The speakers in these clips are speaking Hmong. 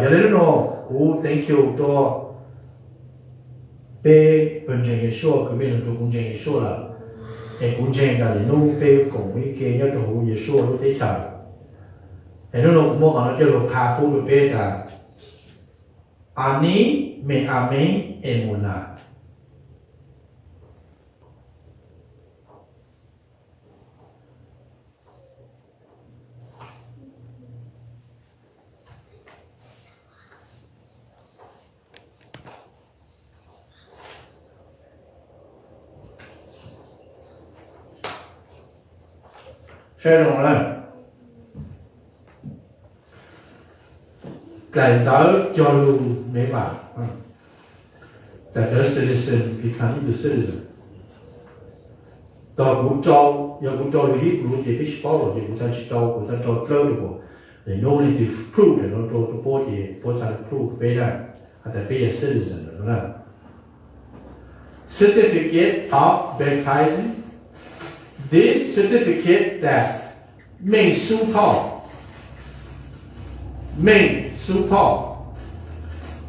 Yog li hnub no kuv thank you rau peb pawg ntseeg Yeshua, kwv tij neej tsa, kuv ntseeg Yeshua lawm, es kuv ntseeg tas li hnub peb koom ib ke nyob rau hauv Yeshua lub teb chaws. Es hnub no kuv muab qhov no coj los qha pub rau peb tas, Ani Me'amen Emunah. Saib zoo na, daim ntawv cog lus Meva, daim ntawv citizen become into citizen. Tog kuv rau, yog kuv rau lus Hebrew ces peb tsis paub lawm ces kuv txhaj tsis rau, kuv txhaj rau dlawb rau kuv. Ces hnub no leej twg proof daim no rau rau puab ces puab txhaj li proof rau peb na, has tas peb yog citizen lawm na. Certificate of baptism. This certificate that meej xub thoj, meej xub thoj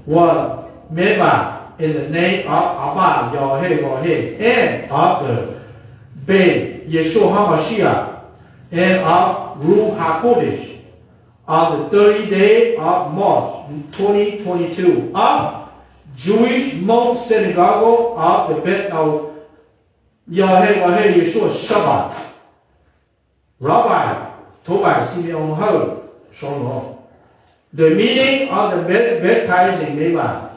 was made by in the name of Abba Yahweh Elohim and of the Beit Yeshua HaMashiach and of Ruach HaKodesh on the thirtieth day of March twenty twenty-two of Jewish Hmong Synagogue of the Beit Yahweh Yeshua Shabbat. Rabbi Tobai Simeon Hawj sau no. The meaning of the baptizing Meva.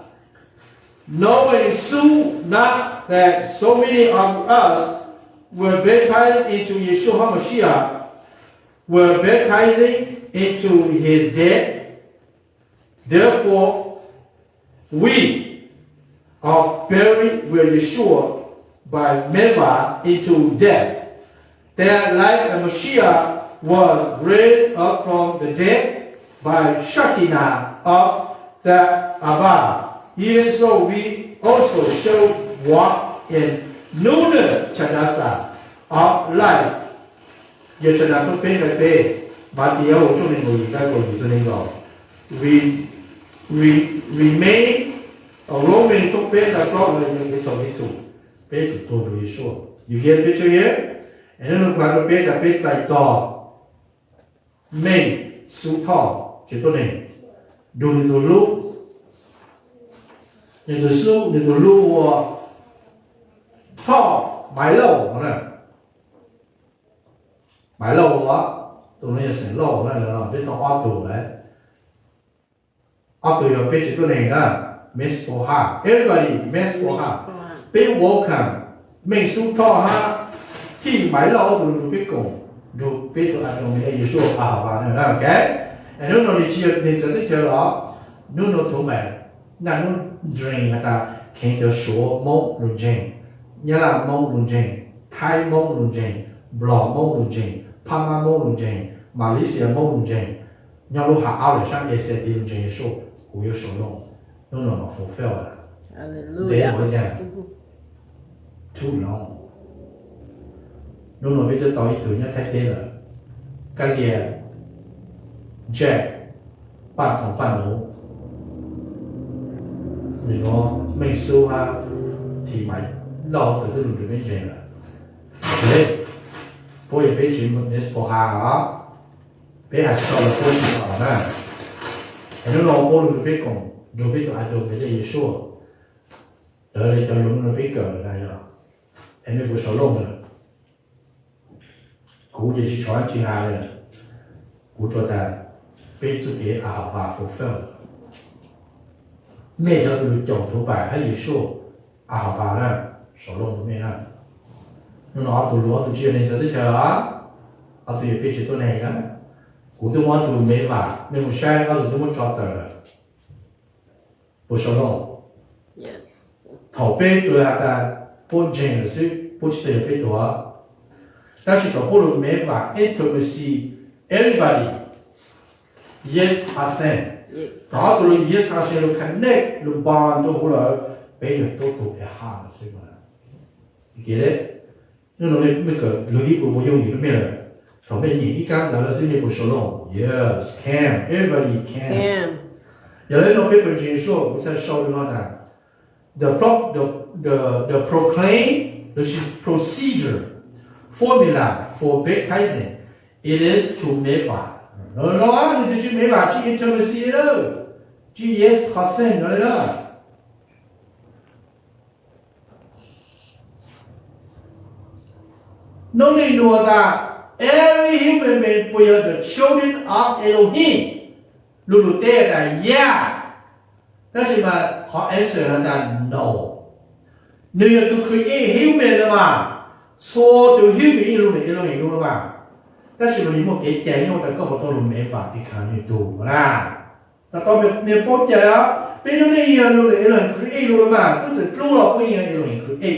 Knowing soon not that so many of us were baptized into Yeshua HaMashiach, were baptizing into his death, therefore we are buried with Yeshua by Meva into death, that like a Mashiach was raised up from the dead by Shekinah of the Abba, even so we also shall walk in newness of life. Yog tsa nas thoob peb nqai peb, Matias tshooj nees nkaum yim nqai kaum yim txog nees nkaum. We, we, remain, Romans tshooj peb nqai plaub los yog kev txhaum kev txhum, peb tsum tuag rau Yeshua. You get the picture here? Es hnub no kuv hais rau peb tas peb txais tos meej xub thoj tsev tuab neeg, nrug nws tus hlub, nws tus xub, nws tus hlub ua thoj Maiv Lauj no na. Maiv Lauj ua, tus no yog xeem Lauj na, peb tau ob tug lawm. Ob tug yog peb tsev tuab neeg na, Mespahar, everybody Mespahar. Peb welcome meej xub thoj hab thij Maiv Lauj ob tug nrug peb koom, nrug peb tug Adoom Yeshua Ahava na, ok. Hnub no nws tsis yog neeg txawv teb chaws los, hnub no thaum mas naj hnub nrees has tas kheev cov Suav Moob lug ntseeg, Nyab Laj Moob lug ntseeg, Thaib Moob lug ntseeg, Nplog Moob lug ntseeg, Phab Mab Moob lug ntseeg, Malaysia Moob lug ntseeg, nyob lub hav ab lawm sab Asia lug ntseeg Yeshua, kuv yuav shalom. Hnub no mas fulfill lawm. Ntev ua cas, too long. Hnub no peb twb tau ib tug nyob Thaib teb lawm, Kab Lias Jack Paj Thoom Paj Nuv, nws nuav meej xub hab thij Maiv Lauj tug twb lug nrug peb ntseeg lawm. Puab yog peb tsev Mespahar os, peb has tsis tau los puab tsis tau na. Es hnub no puab lug nrug peb koom nrug peb tug Adoom Yeshua. Lawv li cov lug nrug peb kawm lawm na yog, es mej puas shalom lawm? Kuv ces tsis tshov tsis has li lawm. Kuv tsuas tas peb txuj kev Ahava fulfill. Mej cov lug caum Thaum Pam hab Yeshua Ahava na, shalom rau mej na. Hnub no ob tug lug, ob tug tsis yog neeg txawv teb chaws, ob tug yog peb tsev tuab neeg na. Kuv twb muab ob tug me vam mej mus saib, ob tug twb muab tso tawm lawm. Puas shalom? Thaum peb tsuas has tas puab ntseeg lawm xwb, puab tsis tau yog peb tug. Tab sis thaum puab lug me vam intimacy, everybody, yes Hashem. Thaum ob tug lug yes Hashem lug connect lug bond rua huv lawm, peb yog tub tug Ahava xwb. Hnub no mej kawm lug Hebrew puas yooj yim rua mej lawm? Thaum mej nyem ib kab ntawv lawm xwb mej puas shalom? Yes, can, everybody can. Yog li no peb pab ntseeg Yeshua kuv txhaj sau li no tas, the pro the the the proclaim the procedure formula for baptizing, it is to meva. No no, nws twb tsis meva, tsis intimacy li, tsis yes consent no li na. Nub nij nug tas, every human being puas yog the children of Elohim? Lu lus teb tas yeah, tab sis mas qhov answer has tas no. Nws yog tus create human los mas, txhua tus human ib lub nws Elohim lub los mas, tab sis mas nws muaj kev cai nyob tas koj puas tau lus meva ti kha nws tus na. Tau tau niag paub cai os, peb nub nij yog lus nws Elohim create lub los mas, kuj txawm dlub los kuj yog Elohim create.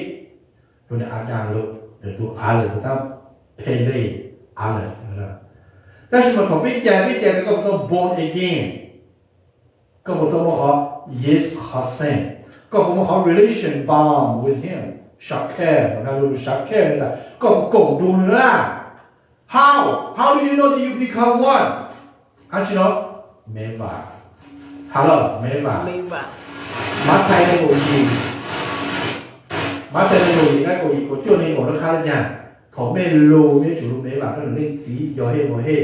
Tus niag Adam lub, tus Adam tab phem li Adam. Tab sis mas thaum peb cai, peb cai tas koj puas tau born again, koj puas tau muaj qhov yes consent, koj puas muaj qhov relation bond with him, shaker, na lus shaker tas koj puas koom nrug nws na. How how do you know that you become one? Dab tsi no? Meva. Hello, meva. Mathais nees nkaum yim, Mathais nees nkaum yim nqai kaum yim kaum cuaj nees nkaum rau qha li cas? Thaum mej lug mej yuav tsum lug meva rau ntawm leej txiv yog hej npau hej,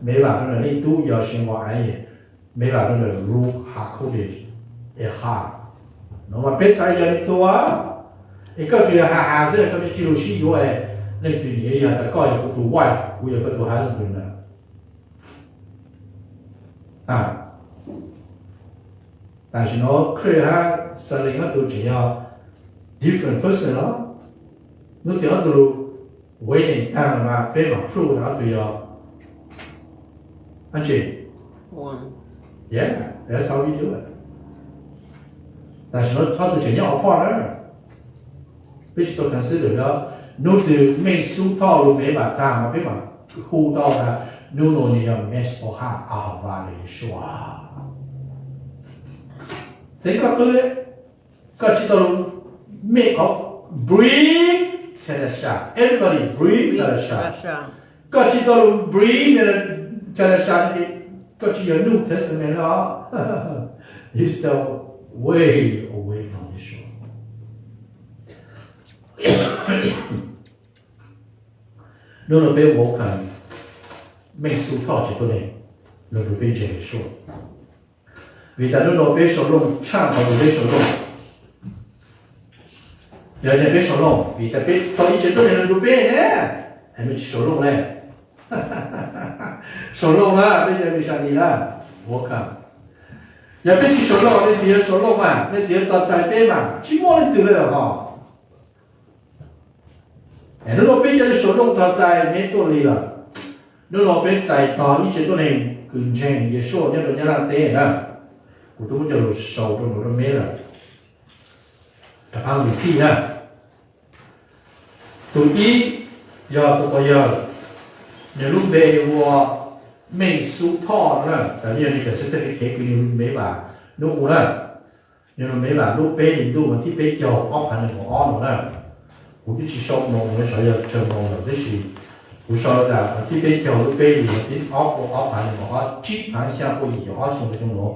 meva rau ntawm leej tub yog sis npau aiv, meva rau ntawm lub ha khaub dej es ha. No mas peb txhad yog li tus, es koj tsuas yog ha ha xwb, koj tsis lug sib yuav, leej twg nim yog tas koj yog kuv tus wife, kuv yog koj tus husband na. Tam sim no Chris hab Sally ob tug tseem yog different person los, hnub twg ob tug lug wedding tag los mas peb mam prove tas ob tug yog dab tsi. Yeah, that's how we do it. Tam sim no ob tug tseem nyob apart na, peb tsis tau consider lawm. Hnub twg Mej Xub Thoj lug meva tag mas peb mam hu tau tas hnub no nws yog Mespahab Ahava Yeshua. Txeev koj qwb, koj tsis tau lug mej qhov breathe Chadasha, everybody breathe Chadasha. Koj tsis tau lug breathe Chadasha, koj tsis yog New Testament os. You still way away from Yeshua. Hnub no peb welcome Mej Xub Thoj tsev tuab neeg lug nrug peb ntseeg Yeshua. Vim tas hnub no peb sau looj tshaj qhov uas peb sau looj. Yog li peb sau looj vim tas peb tau ib tsev tuab neeg lug nrug peb ne, es mej tsis sau looj le. Sau looj na, peb yog Mishani na, welcome. Yog peb tsis sau looj, leej twg yuav sau looj mas, leej twg yuav tos txais peb mas, tsis muaj leej twg le lawm hos. Es hnub no peb cia li sau looj tos txais mej tuaj li lawm. Hnub no peb txais tog ib tsev tuab neeg kws ntseeg Yeshua nyob rau Nyab Laj teb na. Kuv twb muab coj lug sau rau nraud rau meb lawm. Rov qab repeat na. Tus ib yog tus quas yawg, nws lub npe hu ua Mej Xub Thoj na, tas yog nws cov certificate kws nws meva hnub u na. Nws lub meva lub peb hlis ntuj vas thib peb caug ob phav nees nkaum ob no na. Kuv twb tsis sau moos, sawv yog tsawg moos lawm tab sis kuv sau tas vas thib peb caug lub peb hlis vas thib ob, ob phav nees nkaum ob, tsib phav xya puas yim caum ob xyoo xyoo nuav,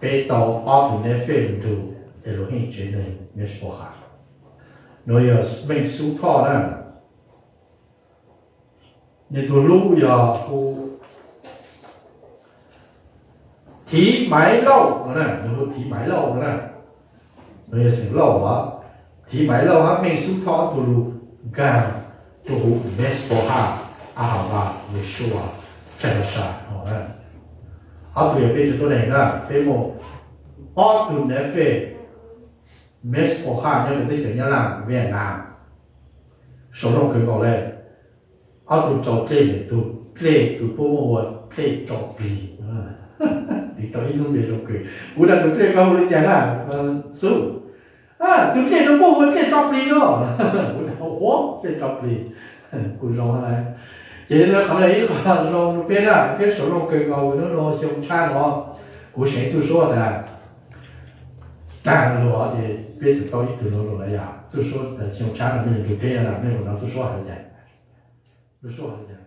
peb tau ob tug Nefej lug nrug Elohim tsev neeg Mespahab. Nws yog Mej Xub Thoj na. Nws tus hlub yog hu Thiv Maiv Lauj no na, nws hu Thiv Maiv Lauj no na. Nws yog xeem Lauj os. Thiv Maiv Lauj hab Mej Xub Thoj ob tug lug nkaag rua huv Mespahab Ahava Yeshua Chadasha no na. Ob tug yog peb tsev tuab neeg na, peb muaj ob tug Nefej Mespahab nyob rua teb chaws Nyab Laj, Vietnam. Sau looj kawg nkaus le. Ob tug rau dlej, tug dlej kws puab muab ua dlej tso plig. Tiv tau ib lub npe zoo kawg, kuv tas tus dlej koj hu li cas na? Xub, tus dlej nuav puab hu ua dlej tso plig no. Kuv tas ua dlej tso plig, kuj zoo na. Ces qhov no ib qho zoo rua peb na, peb sau looj kawg nkaus hnub no xyoo tshab no. Kuv seev txuj suab tas taag lug ces peb txawm tau ib tug nuav lug lawm yom. Txuj suab tas xyoo tshab no mej lug nrug peb na, mej lug nrug txuj suab has le caag. Txuj suab has le caag.